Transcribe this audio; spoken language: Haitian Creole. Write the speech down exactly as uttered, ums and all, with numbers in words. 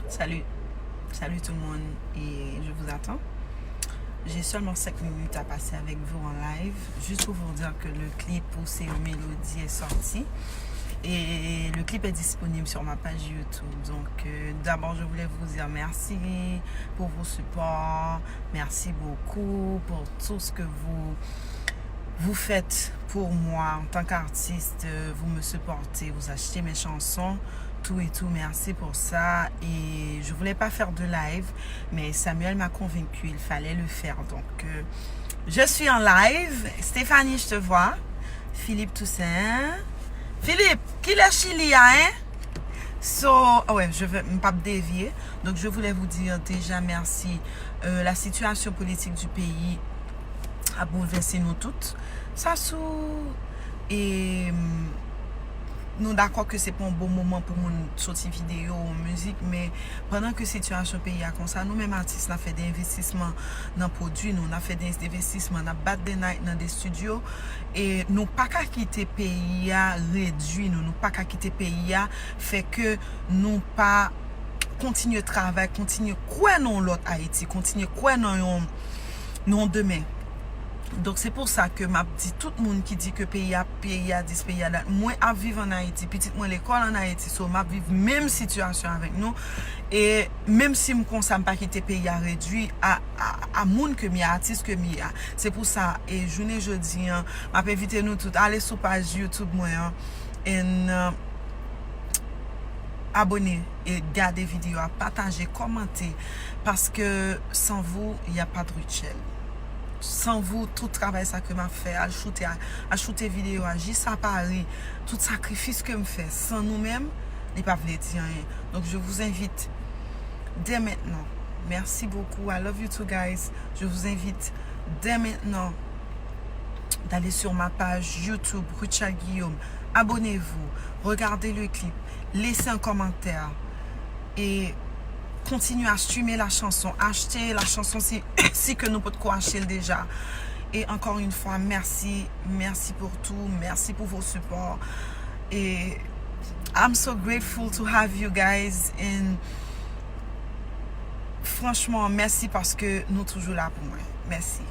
Salut, salut tout le monde et je vous attends. J'ai seulement cinq minutes à passer avec vous en live, juste pour vous dire que le clip pour Seyo Melody est sorti et le clip est disponible sur ma page YouTube. Donc euh, d'abord, je voulais vous dire merci pour vos supports, merci beaucoup pour tout ce que vous vous faites pour moi en tant qu'artiste. Euh, vous me supportez, vous achetez mes chansons, tout et tout. Merci pour ça. Et je voulais pas faire de live, mais Samuel m'a convaincu, il fallait le faire. Donc, euh, je suis en live. Stéphanie, je te vois. Philippe Toussaint. Philippe, kilè Chili a, hein? So, oh ouais, je vais, m pap devye. Donc, je voulais vous dire déjà merci. Euh, la situation politique du pays a bouleversé nous toutes. Sa sou e nou dakò ke se pa yon bon moman pou moun soti videyo ou mizik, men pandan ke sitiyasyon peyi a konsa, nou menm atis n ap fè de envestisman nan pwodui nou, n ap fè de envestisman, n ap bat de night nan de studio, e nou pa ka kite peyi a redui nou, nou pa ka kite peyi a fè ke nou pa kontinye travay, kontinye kwè nan yon lòt Ayiti, kontinye kwè nan yon nan yon demen. Donk se pou sa ke m ap di tout moun ki di ke peyi a, peyi a dis, peyi a dat. Mwen ap viv an Ayiti, pitit mwen lekòl an Ayiti, so m ap viv menm sitiyasyon avèk nou. E menm si m konsa, m pa kite peyi a redui a, a, a moun ke m ye, a atis ke m ye a. Se pou sa, e jounen jodi an, m ap envite nou tout ale sou paj YouTube mwen an. And, uh, abone e gade videyo a, pataje, kòmante, paske sans vous, il y a pas de Rutshelle. Sans vous, tout travay sa ke m ap fè, al choute, al choute videyo a, jis a Pari, tout sakrifis ke m fè, san nou menm, li pa vle di anyen. Donc, je vous invite dès maintenant. Merci beaucoup. I love you too, guys. Je vous invite dès maintenant d'aller sur ma page YouTube, Rutshelle Guillaume. Abonnez-vous, regardez le clip, laissez un commentaire et continuez à streamer la chanson. Achetez la chanson si, si ke nou potko achte l deja. Et encore une fois, merci, merci pour tout, merci pour vos supports. Et I'm so grateful to have you guys. And franchman, mèsi paske nou toujou la pou mwen. Mèsi.